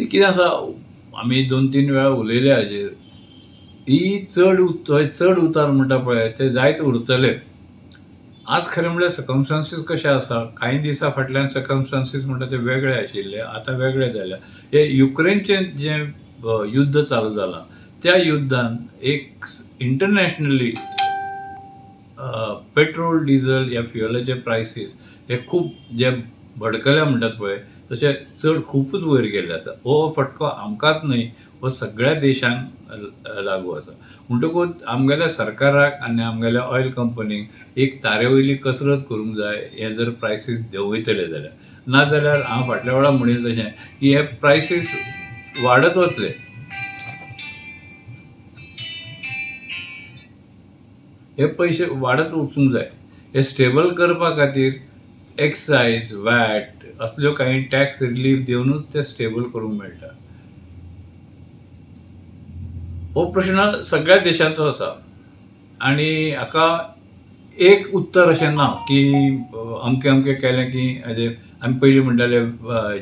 कितें आसा, आमी 2-3 वेळा उलयले हाजेर. ही चड चड उतार म्हणटा पळय ते जायत उरतले. आज खरें म्हणल्यार सर्कमस्टांसीस कशें आसा, कांय दिसां फाटल्यान सर्कमस्टांसीस म्हणटा ते वेगळे आशिल्ले, आतां वेगळे जाल्या. हे युक्रेनचें जें युद्ध चालू जालां त्या युद्धान एक इंटरनॅशनली पेट्रोल डिझल ह्या फ्युअलाचे प्रायसीस हे खूब जे भडकले म्हणटात पळय तशे चड खुबूच वयर गेल्ले आसा. हो फटको आमकांच न्हय, हो सगळ्या देशांक लागू आसा. म्हणटकूच आमगेल्या सरकाराक आनी आमगेल्या ऑयल कंपनीक एक तारे वयली कसरत करूंक जाय हे जर प्रायसीस देंवयतले जाल्यार. नाजाल्यार हांव फाटल्या वेळा म्हणिल्लें तशें की हे प्रायसीस वाडत वतले. हे पयशे वाडत वचूंक जाय. हे स्टेबल करपा खातीर एक्सायज, वॅट असल्यो कांय टॅक्स रिलीफ दिवनूच ते स्टेबल करूंक मेळटा. हो प्रश्न सगळ्या देशांचो आसा आनी हाका एक उत्तर अशें ना की अमकें अमकें केलें की हाजेर. आमी पयलीं म्हणटाले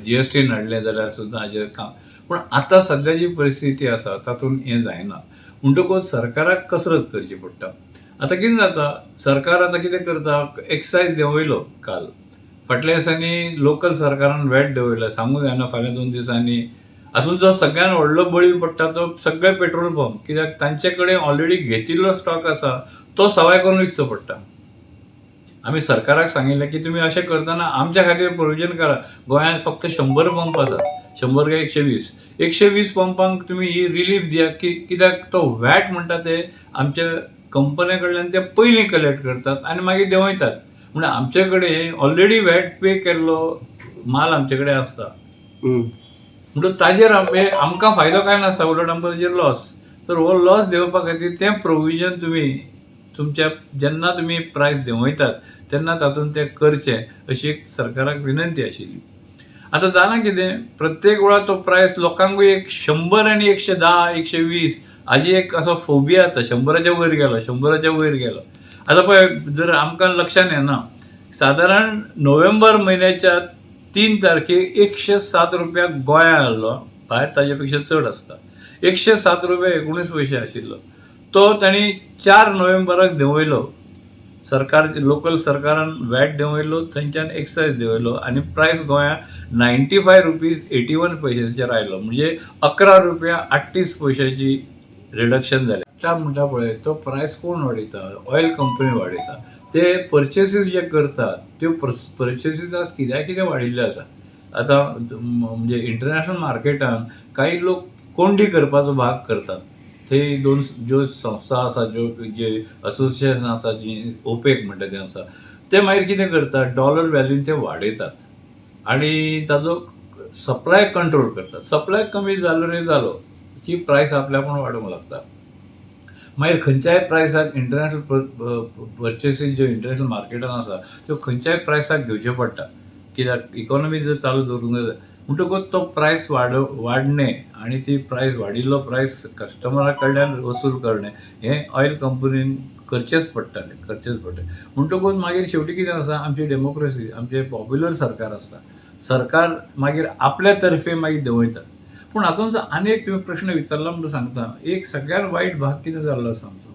जीएसटीन हाडलें जाल्यार सुद्दां हाजेर काम, पूण आतां सद्या जी परिस्थिती आसा तातूंत हें जायना. म्हणटकूच सरकाराक कसरत करची पडटा. आतां कितें जाता, सरकार आतां कितें करता, एक्सायज देंवयलो काल, फाटल्या दिसांनी लोकल सरकारान वॅट देंवयलो, सांगूंक जायना फाल्यां 2 दिसांनी. आसून जो सगळ्यान व्हडलो बळी पडटा तो सगळे पेट्रोल पंप, कित्याक तांचे कडेन ऑलरेडी घेतिल्लो स्टॉक आसा तो सवाय करून विकचो पडटा. आमी सरकाराक सांगिल्लें की तुमी अशें करतना आमच्या खातीर प्रोविजन करा. गोंयांत फक्त 100 पंप आसात, 100 काय 120, 120 पंपांक तुमी ही रिलीफ दियात की कित्याक तो वॅट म्हणटा ते आमच्या कंपन्या कडल्यान ते पयलीं कलेक्ट करतात आनी मागीर देंवयतात. म्हणून आमचे कडेन ऑलरेडी वॅट पे केल्लो माल आमचे कडेन आसता. म्हणून ताजेर आमकां फायदो कांय नासता, उलट आमकां ताजेर लॉस. तर हो लॉस देंवोवपा खातीर तें प्रोविजन तुमी तुमच्या जेन्ना तुमी प्रायस देंवयतात तेन्ना तातूंत तें करचें अशी एक सरकाराक विनंती आशिल्ली. आतां जालां कितें, प्रत्येक वेळा तो प्रायस लोकांकूय एक 100 आनी 110, 120 हाजी एक असो फोबिया जाता. 100च्या वयर गेलो, 100च्या वयर गेलो. आतां पळय जर आमकां लक्षान येना, सादारण नोव्हेंबर म्हयन्याच्या 3 तारखेक 107 रुपया गोंया आयलो, भायर ताजे पेक्षा चड आसता. 107 रुपया 19 पयशे आशिल्लो तो तांणी 4 नोव्हेंबराक देंवयलो. सरकार लोकल सरकारान वॅट देंवयलो, थंयच्यान एक्सायज देंवयलो आनी प्रायस गोंया 95 रुपीज 81 पयशांचेर आयलो. म्हणजे 11 रुपया 38 पयशांची रिडक्शन जालें. आतां म्हणटा पळय तो प्रायस कोण वाडयता, ऑयल कंपनी वाडयता. ते पर्चेसीस जे करतात त्यो पर्चेसीस आज कित्याक कितें वाडिल्ले आसा. आतां म्हणजे इंटरनॅशनल मार्केटान काही लोक कोंडी करपाचो भाग करतात. ते दोन ज्यो संस्था आसा, ज्यो जे असोसिएशन आसा, जी ओपेक म्हणटा तें आसा, ते मागीर कितें करतात, डॉलर व्हॅल्यून ते वाडयतात आनी ताजो सप्लाय कंट्रोल करतात. सप्लाय कमी जालो रे जालो की प्रायस आपल्या आपूण वाडूंक लागता. मागीर खंयच्याय प्रायसाक इंटरनॅशनल पर्चेसीस ज्यो इंटरनॅशनल मार्केटान आसा त्यो खंयच्याय प्रायसाक घेवच्यो पडटा, कित्याक इकॉनॉमी जर चालू दवरूंक जाय. म्हणटकूच तो प्रायस वाडणें आनी ती प्रायस वाडिल्लो प्रायस कस्टमरा कडल्यान वसूल करणें हें ऑयल कंपनीन करचेंच पडटालें, करचेंच पडटालें. म्हणटकूच मागीर शेवटी कितें आसा, आमची डेमोक्रेसी, आमचें पॉप्युलर सरकार आसता, सरकार मागीर आपल्या तर्फे मागीर देंवयता. पूण हातूंत आनी एक तुवें प्रश्न विचारला म्हणून सांगता, एक सगळ्यात वायट भाग कितें जाल्लो आसा आमचो,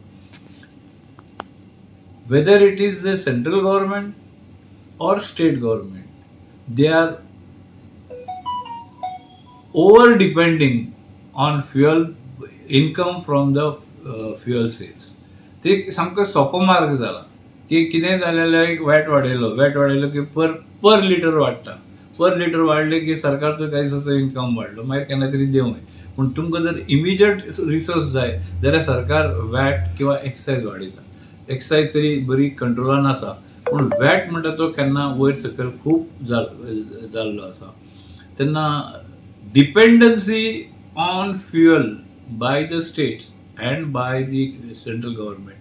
whether it is the central government or state government, they are over depending on fuel income from the fuel sales. ते सामको सोंपो मार्ग जाला की कितेंय जालें जाल्यार एक वॅट वाडयलो, वॅट वाडयलो की पर लिटर वाडटा, पर लिटर वाडले की सरकारचो कांय दिसाचो इन्कम वाडलो, मागीर केन्ना तरी देंवय. पूण तुमकां जर इमिजिएट रिसोर्स जाय जाल्यार सरकार वॅट किंवा एक्सायज वाडयता. एक्सायज तरी बरी कंट्रोलान आसा, पूण वॅट म्हणटा तो केन्ना वयर सकयल खूब जाल्लो आसा. तेन्ना dependency on fuel by the states and by the central government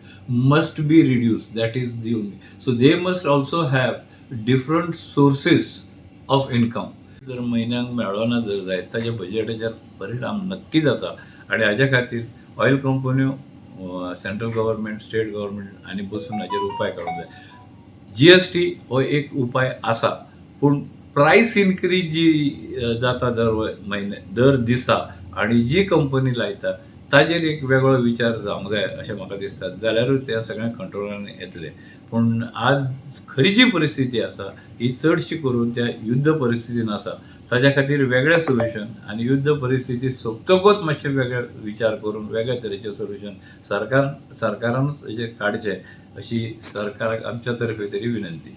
must be reduced. That is the only, so they must also have different sources of income. जर म्हयन्याक मेळना जर जायत ताच्या बजेटाचेर परिणाम नक्की जाता आनी हाज्या खातीर ऑयल कंपन्यो, सेंट्रल गव्हर्मेंट, स्टेट गव्हर्मेंट आनी बसून हाजेर उपाय काडूंक जाय. जीएसटी हो एक उपाय आसा, पूण प्रायस इनक्रीज जी जाता दर म्हयने, दर दिसा, आनी जी कंपनी लायता ताजेर एक वेगळो विचार जावंक जाय अशें म्हाका दिसता, जाल्यारूच तें सगळें कंट्रोलान येतलें. पूण आज खरी जी परिस्थिती आसा ही चडशी करून त्या युद्ध परिस्थितीन आसा. ताज्या खातीर वेगळें सोल्युशन आनी युद्ध परिस्थिती सोंपतकूच मातशें वेगळे विचार करून वेगळे तरेचें सोल्युशन सरकारानूच हेजेर काडचें अशी सरकाराक आमच्या तर्फे तरी विनंती.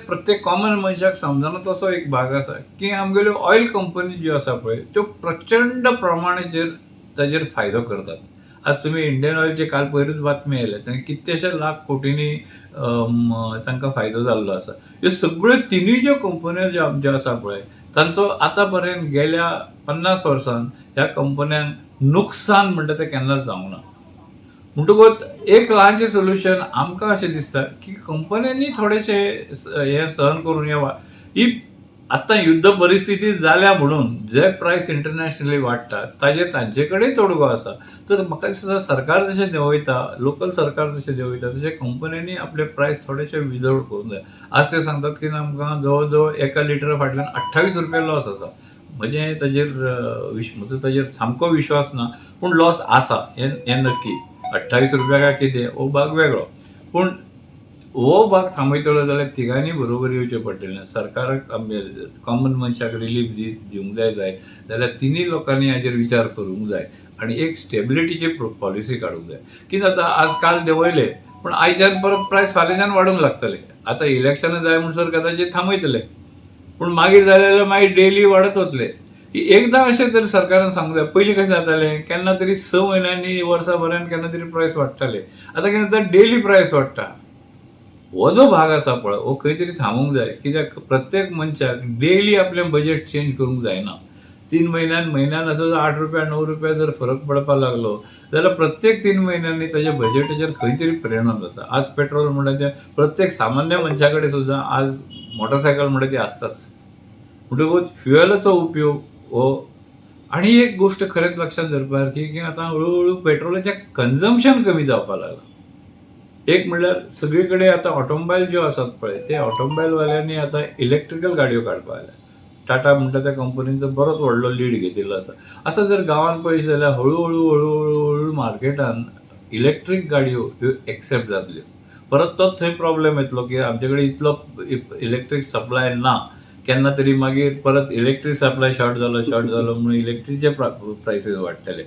प्रत्येक कॉमन मनशाक समजना तसो एक भाग आसा की आमगेल्यो ऑयल कंपनी ज्यो आसा पळय त्यो प्रचंड प्रमाणाचेर ताजेर फायदो करतात. आज तुमी इंडियन ऑयलचे काल पयरूच बातमी आयल्या, तांणी कितलेशे लाख कोटींनी तांकां फायदो जाल्लो आसा. ह्यो सगळ्यो तिनूय ज्यो कंपन्यो ज्यो आमच्यो आसा पळय तांचो आतां पर्यंत गेल्या 50 वर्सांत ह्या कंपन्यांक नुकसान म्हणटा तें केन्नाच जावंक ना. म्हणटकूच एक ल्हानशें सोल्युशन आमकां अशें दिसता की कंपन्यांनी थोडेशें हें सहन करून ही आतां युद्ध परिस्थिती जाल्या म्हणून जे प्रायस इंटरनॅशनली वाडटा ताजेर तांचे कडेन तोडगो आसा. तर म्हाका दिसता सरकार जशें देंवयता, लोकल सरकार जशें देंवयता तशें कंपन्यांनी आपले प्रायस थोडेशे विदवट करूंक जाय. आज ते सांगतात की आमकां जवळ जवळ एका लिटरा फाटल्यान 28 रुपया लॉस आसा. म्हजें ताजेर म्हजो ताजेर सामको विश्वास ना, पूण लॉस आसा हें हें नक्की. 28 रुपया काय कितें हो भाग वेगळो, पूण हो भाग थांबयतलो जाल्यार तिगांनी बरोबर येवचें पडटलें. सरकाराक कॉमन मनशाक रिलीफ दिवंक जाय जायत जाल्यार तिनूय लोकांनी हाजेर विचार करूंक जाय आनी एक स्टेबिलिटीची पॉलिसी काडूंक जाय. कितें जाता, आज काल देंवयले पूण आयच्यान परत प्रायस फाल्यांच्यान वाडूंक लागतले. आतां इलेक्शनां जाय म्हणसर कदाचित थांबयतले, पूण मागीर जालें जाल्यार मागीर डेली वाडत वतले. एकदां अशें तर सरकारान सांगूंक जाय. पयलीं कशें जातालें, केन्ना तरी 6 म्हयन्यांनी वर्सा भरान केन्ना तरी प्रायस वाडटाले. आतां कितें जाता, डेली प्रायस वाडटा. हो जो भाग आसा पळय हो खंय तरी थांबूंक जाय, कित्याक प्रत्येक मनशाक डेली आपलें बजेट चेंज करूंक जायना. 3 म्हयन्यान म्हयन्यान असो 8 रुपया 9 रुपया जर फरक पडपाक लागलो जाल्यार प्रत्येक 3 म्हयन्यांनी ताज्या बजेटाचेर खंय तरी परिणाम जाता. आज पेट्रोल म्हणटा तें प्रत्येक सामान्य मनशा कडेन सुद्दां आज मोटरसायकल म्हणटा ती आसताच, म्हणटकूच फ्युएलाचो उपयोग हो. आनी एक गोश्ट खरेंच लक्षांत धरपा सारकी की आतां हळू हळू पेट्रोलाचें कन्जम्पशन कमी जावपाक लागलां. एक म्हणल्यार सगळे कडेन आतां ऑटोमोबायल ज्यो आसात पळय ते ऑटोमोबायलवाल्यांनी आतां इलेक्ट्रिकल गाडयो काडपाक लागल्या. टाटा म्हणटा त्या कंपनीन तर बरोच व्हडलो लीड घेतिल्लो आसा. आतां जर गांवांत पळयत जाल्यार हळू हळू हळू हळू हळू मार्केटान इलेक्ट्रीक गाडयो ह्यो एक्सेप्ट जातल्यो. परत तोच थंय प्रॉब्लेम येतलो की आमचे कडेन इतलो इलेक्ट्रीक सप्लाय ना, केन्ना तरी मागीर परत इलेक्ट्रीक सप्लाय शॉर्ट जालो शॉर्ट जालो म्हणून इलेक्ट्रीकचे प्रायसीस वाडटले.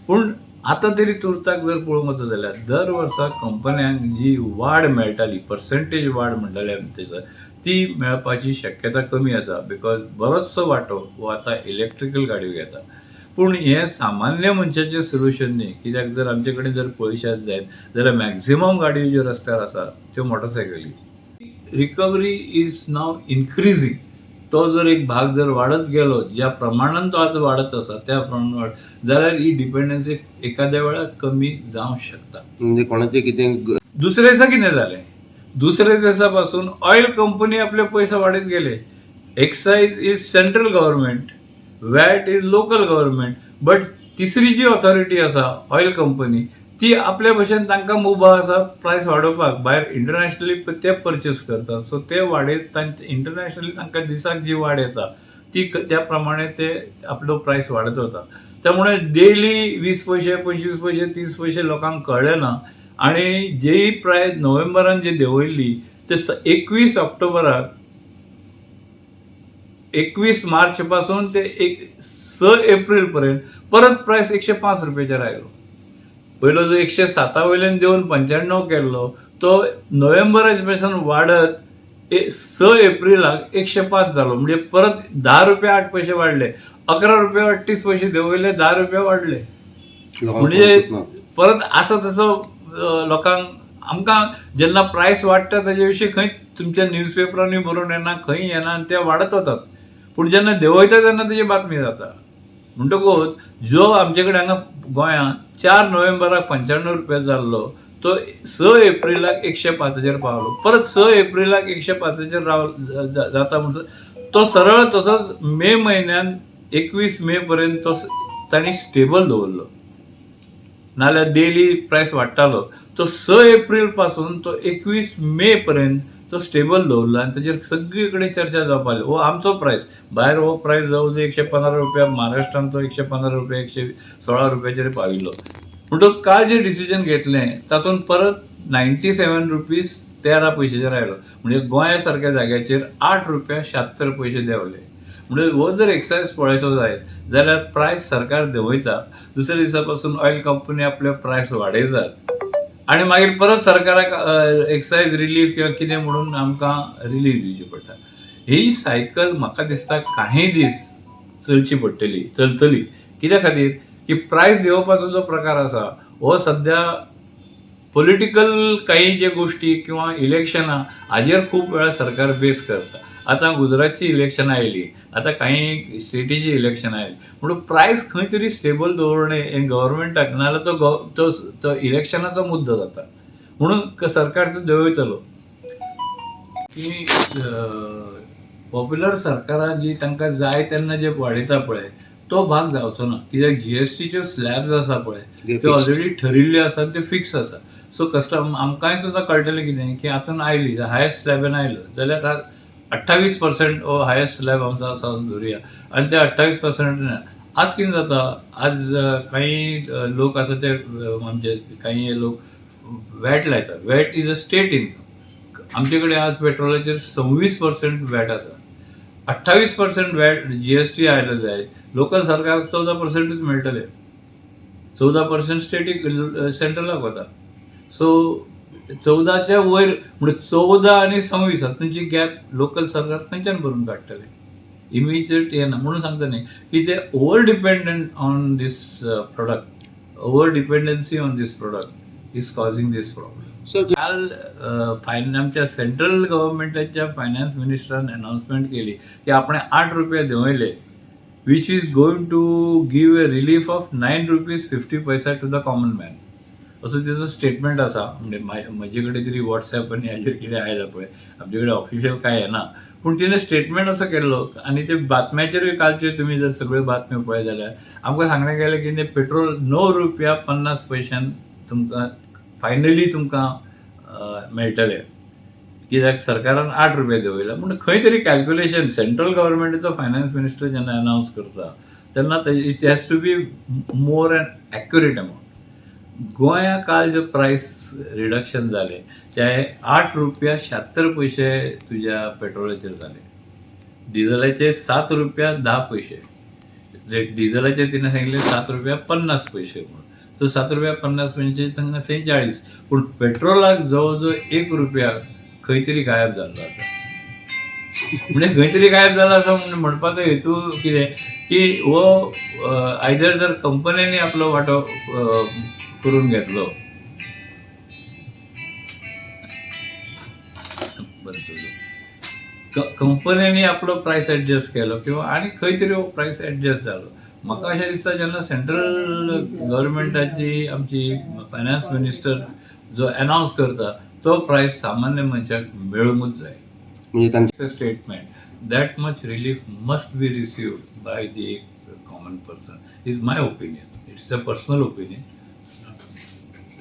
पूण आतां तरी तुर्ताक जर पळोवंक वचत जाल्यार दर वर्सा कंपन्यांक जी वाड मेळटाली, पर्संटेज वाड म्हणटाले आमी तेजो, ती मेळपाची शक्यता कमी आसा, because बरोचसो वांटो हो आतां इलेक्ट्रिकल गाडयो घेता. पूण हें सामान्य मनशाचें सोल्युशन न्ही, कित्याक जर आमचे कडेन जर पळयशात जायत जाल्यार मॅक्झिमम गाडयो ज्यो रस्त्यार आसा त्यो मोटरसायकली. Recovery is now increasing. तो जर एक भाग जर वाडत गेलो ज्या प्रमाणान तो आतां वाडत आसा त्या प्रमाणान वाड जाल्यार ही डिपेंडन्सी एखाद्या वेळार कमी जावंक शकता. म्हणजे कोणाचें कितें दुसरे दिसा कितें जालें, दुसऱ्या दिसा पासून ऑयल कंपनी आपले पयशे वाडयत गेले. Excise is central government, VAT is local government, but तिसरी जी ऑथॉरिटी आसा ऑयल कंपनी ती आपल्या भशेन तांकां मुभा आसा प्रायस वाडोवपाक. भायर इंटरनॅशनली ते परचेस करतात, सो ते वाडयत तांचे इंटरनॅशनली तांकां दिसाक जी वाड येता ती त्या प्रमाणे ते आपलो प्रायस वाडत वता. त्यामुळे डेली 20 पयशे, 25 पयशे, 30 पयशे लोकांक कळ्ळें ना. आनी जेही प्रायस नोव्हेंबरान जी देंवयल्ली ते 21 ऑक्टोबराक, 21 मार्च पासून ते 6 एप्रील पर्यंत परत प्रायस 105 रुपयाचेर आयलो. पयलो जो 107 वयल्यान देंवन 95 केल्लो तो नोव्हेंबराच्या पासून वाडत 6 एप्रिलाक 105 जालो, म्हणजे परत 10 रुपया 8 पयशे वाडले. 11 रुपया 38 पयशे देंवयले, 10 रुपया वाडले. लोकांक म्हणजे कळकूच ना. परत आसा तसो लोकांक आमकां जेन्ना प्रायस वाडटा ताजे विशीं खंय तुमच्या न्यूजपेपरांनी बरोवन येना, खंय येना आनी ते वाडत वतात. पूण जेन्ना देंवयता तेन्ना तेजी बातमी जाता. म्हणटकूच जो आमचे कडेन हांगा गोंयांत 4 नोव्हेंबराक 95 रुपया जाल्लो तो 6 एप्रिलाक 105चेर पावलो. परत 6 एप्रिलाक 105चेर राव जाता म्हणसर तो सरळ तसोच मे म्हयन्यान 21 मे पर्यंत तो तांणी स्टेबल दवरलो, नाल्यार डेली प्रायस वाडटालो. तो 6 एप्रील पासून तो 21 मे पर्यंत तो स्टेबल दवरला आनी ताजेर सगळी कडेन चर्चा जावपा लागली. हो आमचो प्रायस, भायर हो प्रायस जवळ जवळ 115 रुपया, महाराष्ट्रान तो 115 रुपया, 116 रुपयाचेर पाविल्लो. म्हणटकच काल जें डिसिजन घेतलें तातूंत परत 97 रुपीज 13 पयशेचेर आयलो. म्हणजे गोंया सारक्या जाग्याचेर 8 रुपया 76 पयशे देंवले. म्हणजे हो जर एक्सायज पळयसो जायत जाल्यार प्रायस सरकार देंवयता, दुसऱ्या दिसा पासून ऑयल कंपनी आपले प्रायस वाडयतात आनी मागीर परत सरकाराक एक्सायज रिलीफ किंवा कितें म्हणून आमकां रिलीफ दिवची पडटा. ही सायकल म्हाका दिसता काही दीस चलची पडटली, चलतली. कित्या खातीर की प्रायस देंवोवपाचो जो प्रकार आसा हो सद्या पॉलिटिकल काही जे गोश्टी किंवा इलेक्शनां हाजेर खूब वेळा सरकार बेस करता. आतां गुजरातची इलेक्शनां आयली, आतां काही स्टेटीची इलेक्शनां आयली, म्हणून प्रायस खंय तरी स्टेबल दवरणें हें गव्हर्मेंटाक, नाजाल्यार तो गव तो तो इलेक्शनाचो मुद्दो जाता. म्हणून सरकार तो देंवयतलो की पॉप्युलर सरकारां जी तांकां जाय तेन्ना जे वाडयता पळय तो भाग जावचो ना, कित्याक जीएसटीच्यो स्लॅब्स आसा पळय ते त्यो fixed. Already ठरिल्ल्यो आसा आनी त्यो फिक्स आसा. सो कस्टम आमकांय सुद्दां कळटलें कितें की आतां आयली हायस्ट स्लॅबीन आयलो जाल्यार 28% हो हायस्ट स्लॅब आमचो आसा असो धरुया आनी ते 28% आज कितें जाता, आज काही लोक आसा ते आमचे काही लोक वॅट लायतात. VAT is a state income. आमचे कडेन आज पेट्रोलाचेर 26% वॅट आसा. 28% वॅट जीएसटी आयलो जायत, लोकल सरकाराक 14%ूच मेळटले. 14% स्टेटीक, सेंट्रलाक वता. सो 14च्या वयर म्हणजे 14 आनी 26 हातूंची गॅप लोकल सरकार खंयच्यान भरून काडटले? इमिजिएट येना. म्हणून सांगता न्ही की ते over dependent on this product, over dependency on this product is causing this problem. Sir. काल फायन आमच्या सेंट्रल गव्हर्मेंटाच्या फायनान्स मिनिस्टरान अनाउन्समेंट केली की आपण 8 रुपया देंवयले, which is going to give a relief of 9 rupees 50 paisa to the common man, असो तेजो statement आसा. म्हणजे म्हजे कडेन तरी वॉट्सॅप आनी हाजेर कितें आयलां पळय, आमचे कडेन ऑफिशियल कांय येना, पूण तिणें स्टेटमेंट असो केल्लो आनी ते बातम्याचेरूय कालच्यो तुमी जर सगळ्यो बातम्यो पळयत जाल्यार आमकां सांगणें गेलें की ते पेट्रोल 9 रुपया 50 पयशान तुमकां फायनली तुमकां मेळटलें, कित्याक सरकारान 8 रुपया देंवयला. पूण खंय तरी कॅल्क्युलेशन, सेंट्रल गव्हर्मेंटाचो फायनान्स मिनिस्टर जेन्ना अनावन्स करता तेन्ना it has to be more and accurate amount. गोंया काल जे प्रायस रिडक्शन जालें ते 8 रुपया 76 पयशे तुज्या पेट्रोलाचेर जाले, डिझलाचे 7 रुपया 10 पयशे. डिझलाचे तिणें सांगिल्लें 7 रुपया 50 पयशे म्हणून, सो 7 रुपया 50 पयशे तांकां 46, पूण पेट्रोलाक जवळ जवळ 1 रुपया खंय तरी गायब जाल्लो आसा. म्हणजे खंय तरी गायब जाला आसा म्हण म्हणपाचो हेतू कितें की हो आयदर जर कंपन्यांनी आपलो वांटो करून घेतलो, बंद करलो, कंपन्यांनी आपलो प्रायस एडजस्ट केलो किंवा आनी खंय तरी हो प्रायस एडजस्ट जालो. म्हाका अशें दिसता जेन्ना सेंट्रल गव्हर्मेंटाची आमची फायनान्स मिनिस्टर जो एनावन्स करता तो प्रायस सामान्य मनशाक मेळूंकूच जाय. म्हणजे तांचे A statement, that much relief must be received by the common person is my opinion. It's a personal opinion.